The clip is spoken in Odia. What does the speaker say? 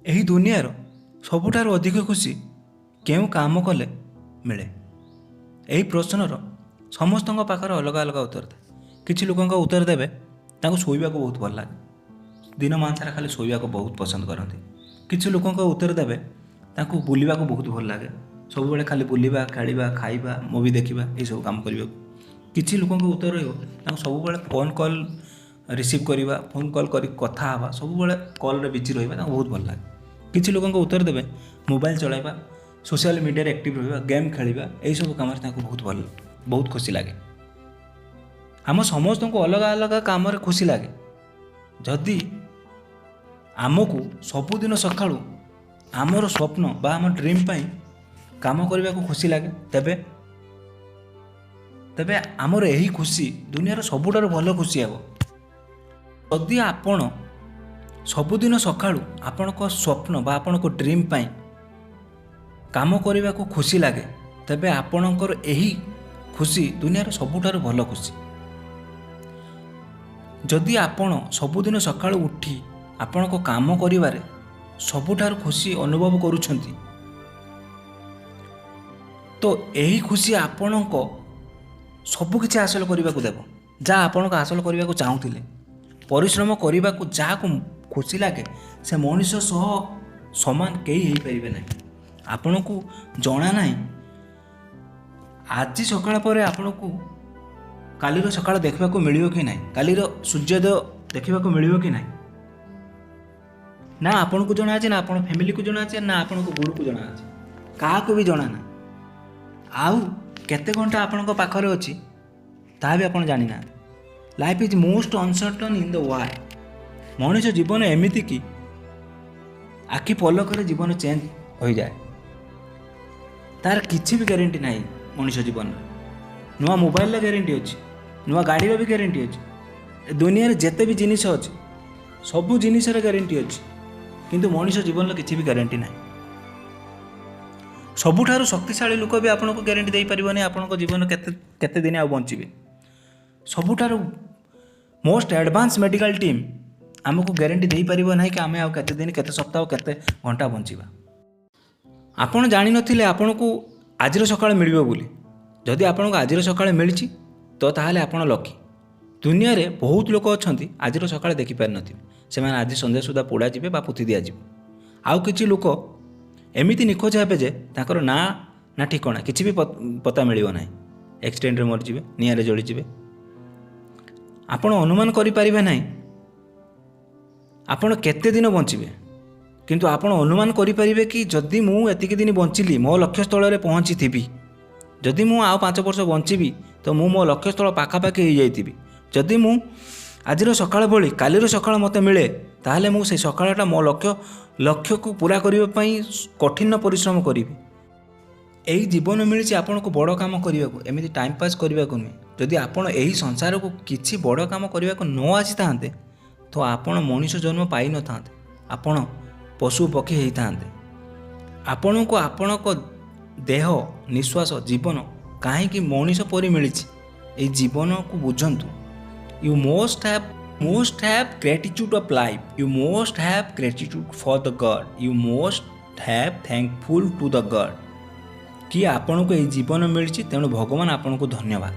ଏହି ଦୁନିଆର ସବୁଠାରୁ ଅଧିକ ଖୁସି କେଉଁ କାମ କଲେ ମିଳେ? ଏହି ପ୍ରଶ୍ନର ସମସ୍ତଙ୍କ ପାଖରେ ଅଲଗା ଅଲଗା ଉତ୍ତର ଥାଏ। କିଛି ଲୋକଙ୍କ ଉତ୍ତର ଦେବେ, ତାଙ୍କୁ ଶୋଇବାକୁ ବହୁତ ଭଲ ଲାଗେ, ଦିନମାନ ସାରା ଖାଲି ଶୋଇବାକୁ ବହୁତ ପସନ୍ଦ କରନ୍ତି। କିଛି ଲୋକଙ୍କ ଉତ୍ତର ଦେବେ, ତାଙ୍କୁ ବୁଲିବାକୁ ବହୁତ ଭଲ ଲାଗେ, ସବୁବେଳେ ଖାଲି ବୁଲିବା, ଖେଳିବା, ଖାଇବା, ମୁଭି ଦେଖିବା, ଏଇସବୁ କାମ କରିବାକୁ। କିଛି ଲୋକଙ୍କ ଉତ୍ତର ରହିବ, ତାଙ୍କୁ ସବୁବେଳେ ଫୋନ୍ କଲ୍ ରିସିଭ୍ କରିବା, ଫୋନ୍ କଲ୍ କରି କଥା ହେବା, ସବୁବେଳେ କଲ୍ରେ ବିଜି ରହିବା ତାଙ୍କୁ ବହୁତ ଭଲ ଲାଗେ। କିଛି ଲୋକଙ୍କ ଉତ୍ତର ଦେବେ, ମୋବାଇଲ୍ ଚଳାଇବା, ସୋସିଆଲ ମିଡ଼ିଆରେ ଆକ୍ଟିଭ୍ ରହିବା, ଗେମ୍ ଖେଳିବା, ଏଇସବୁ କାମରେ ତାଙ୍କୁ ବହୁତ ଭଲ, ବହୁତ ଖୁସି ଲାଗେ। ଆମ ସମସ୍ତଙ୍କୁ ଅଲଗା ଅଲଗା କାମରେ ଖୁସି ଲାଗେ। ଯଦି ଆମକୁ ସବୁଦିନ ସକାଳୁ ଆମର ସ୍ୱପ୍ନ ବା ଆମ ଡ୍ରିମ୍ ପାଇଁ କାମ କରିବାକୁ ଖୁସି ଲାଗେ, ତେବେ ଆମର ଏହି ଖୁସି ଦୁନିଆର ସବୁଠାରୁ ଭଲ ଖୁସି ହେବ। ଯଦି ଆପଣ ସବୁଦିନ ସକାଳୁ ଆପଣଙ୍କ ସ୍ୱପ୍ନ ବା ଆପଣଙ୍କ ଡ୍ରିମ୍ ପାଇଁ କାମ କରିବାକୁ ଖୁସି ଲାଗେ, ତେବେ ଆପଣଙ୍କର ଏହି ଖୁସି ଦୁନିଆର ସବୁଠାରୁ ଭଲ ଖୁସି। ଯଦି ଆପଣ ସବୁଦିନ ସକାଳୁ ଉଠି ଆପଣଙ୍କ କାମ କରିବାରେ ସବୁଠାରୁ ଖୁସି ଅନୁଭବ କରୁଛନ୍ତି, ତ ଏହି ଖୁସି ଆପଣଙ୍କ ସବୁକିଛି ହାସଲ କରିବାକୁ ଦେବ, ଯାହା ଆପଣଙ୍କ ହାସଲ କରିବାକୁ ଚାହୁଁଥିଲେ। ପରିଶ୍ରମ କରିବାକୁ ଯାହାକୁ ଖୁସି ଲାଗେ, ସେ ମଣିଷ ସହ ସମାନ କେହି ହେଇପାରିବେ ନାହିଁ। ଆପଣଙ୍କୁ ଜଣା ନାହିଁ, ଆଜି ସକାଳ ପରେ ଆପଣଙ୍କୁ କାଲିର ସକାଳ ଦେଖିବାକୁ ମିଳିବ କି ନାହିଁ, କାଲିର ସୂର୍ଯ୍ୟୋଦୟ ଦେଖିବାକୁ ମିଳିବ କି ନାହିଁ। ନା ଆପଣଙ୍କୁ ଜଣା ଅଛି, ନା ଆପଣ ଫ୍ୟାମିଲିକୁ ଜଣା ଅଛି, ନା ଆପଣଙ୍କ ଗୁରୁକୁ ଜଣା ଅଛି, କାହାକୁ ବି ଜଣା ନାହିଁ। ଆଉ କେତେ ଘଣ୍ଟା ଆପଣଙ୍କ ପାଖରେ ଅଛି, ତାହା ବି ଆପଣ ଜାଣିନାହାନ୍ତି। Life is most uncertain in the world. ମଣିଷ ଜୀବନ ଏମିତି କି ଆଖି ପଲକରେ ଜୀବନ ଚେଞ୍ଜ ହୋଇଯାଏ। ତାର କିଛି ବି ଗ୍ୟାରେଣ୍ଟି ନାହିଁ ମଣିଷ ଜୀବନରେ। ନୂଆ ମୋବାଇଲର ଗ୍ୟାରେଣ୍ଟି ଅଛି, ନୂଆ ଗାଡ଼ିର ବି ଗ୍ୟାରେଣ୍ଟି ଅଛି, ଏ ଦୁନିଆରେ ଯେତେ ବି ଜିନିଷ ଅଛି, ସବୁ ଜିନିଷର ଗ୍ୟାରେଣ୍ଟି ଅଛି, କିନ୍ତୁ ମଣିଷ ଜୀବନର କିଛି ବି ଗ୍ୟାରେଣ୍ଟି ନାହିଁ। ସବୁଠାରୁ ଶକ୍ତିଶାଳୀ ଲୋକ ବି ଆପଣଙ୍କୁ ଗ୍ୟାରେଣ୍ଟି ଦେଇପାରିବନି ଆପଣଙ୍କ ଜୀବନ କେତେ କେତେ ଦିନ ଆଉ ବଞ୍ଚିବେ। ସବୁଠାରୁ ମୋଷ୍ଟ ଆଡ଼ଭାନ୍ସ ମେଡ଼ିକାଲ ଟିମ୍ ଆମକୁ ଗ୍ୟାରେଣ୍ଟି ଦେଇପାରିବ ନାହିଁ କି ଆମେ ଆଉ କେତେ ଦିନ, କେତେ ସପ୍ତାହ, କେତେ ଘଣ୍ଟା ବଞ୍ଚିବା। ଆପଣ ଜାଣିନଥିଲେ ଆପଣଙ୍କୁ ଆଜିର ସକାଳ ମିଳିବ ବୋଲି। ଯଦି ଆପଣଙ୍କୁ ଆଜିର ସକାଳ ମିଳିଛି, ତ ତାହେଲେ ଆପଣ ଲକି। ଦୁନିଆରେ ବହୁତ ଲୋକ ଅଛନ୍ତି, ଆଜିର ସକାଳ ଦେଖିପାରିନଥିବେ। ସେମାନେ ଆଜି ସନ୍ଧ୍ୟା ସୁଦ୍ଧା ପୋଡ଼ାଯିବେ ବା ପୋତି ଦିଆଯିବ। ଆଉ କିଛି ଲୋକ ଏମିତି ନିଖୋଜ ହେବେ ଯେ ତାଙ୍କର ନାଁ ନା ଠିକଣା କିଛି ବି ପତ୍ତା ମିଳିବ ନାହିଁ। ଆକ୍ସିଡେଣ୍ଟରେ ମରିଯିବେ, ନିଆଁରେ ଜଳିଯିବେ। ଆପଣ ଅନୁମାନ କରିପାରିବେ ନାହିଁ ଆପଣ କେତେ ଦିନ ବଞ୍ଚିବେ, କିନ୍ତୁ ଆପଣ ଅନୁମାନ କରିପାରିବେ କି ଯଦି ମୁଁ ଏତିକି ଦିନ ବଞ୍ଚିଲି, ମୋ ଲକ୍ଷ୍ୟସ୍ଥଳରେ ପହଞ୍ଚିଥିବି। ଯଦି ମୁଁ ଆଉ 5 ବର୍ଷ ବଞ୍ଚିବି, ତ ମୁଁ ମୋ ଲକ୍ଷ୍ୟସ୍ଥଳ ପାଖାପାଖି ହେଇଯାଇଥିବି। ଯଦି ମୁଁ ଆଜିର ସକାଳ ଭଳି କାଲିର ସକାଳ ମୋତେ ମିଳେ, ତାହେଲେ ମୁଁ ସେଇ ସକାଳଟା ମୋ ଲକ୍ଷ୍ୟକୁ ପୂରା କରିବା ପାଇଁ କଠିନ ପରିଶ୍ରମ କରିବି। ଏହି ଜୀବନ ମିଳିଛି ଆପଣଙ୍କୁ ବଡ଼ କାମ କରିବାକୁ, ଏମିତି ଟାଇମ୍ ପାସ୍ କରିବାକୁ ନୁହେଁ। ଯଦି ଆପଣ ଏହି ସଂସାରକୁ କିଛି ବଡ଼ କାମ କରିବାକୁ ନ ଆସିଥାନ୍ତେ, ତ ଆପଣ ମଣିଷ ଜନ୍ମ ପାଇନଥାନ୍ତେ, ଆପଣ ପଶୁ ପକ୍ଷୀ ହେଇଥାନ୍ତେ। ଆପଣଙ୍କୁ ଆପଣଙ୍କ ଦେହ, ନିଶ୍ୱାସ, ଜୀବନ କାହିଁକି ମଣିଷ ପରି ମିଳିଛି, ଏଇ ଜୀବନକୁ ବୁଝନ୍ତୁ। You must have gratitude of life. You must have gratitude for the God. You must have thankful to the God କି ଆପଣଙ୍କୁ ଏଇ ଜୀବନ ମିଳିଛି, ତେଣୁ ଭଗବାନ ଆପଣଙ୍କୁ ଧନ୍ୟବାଦ।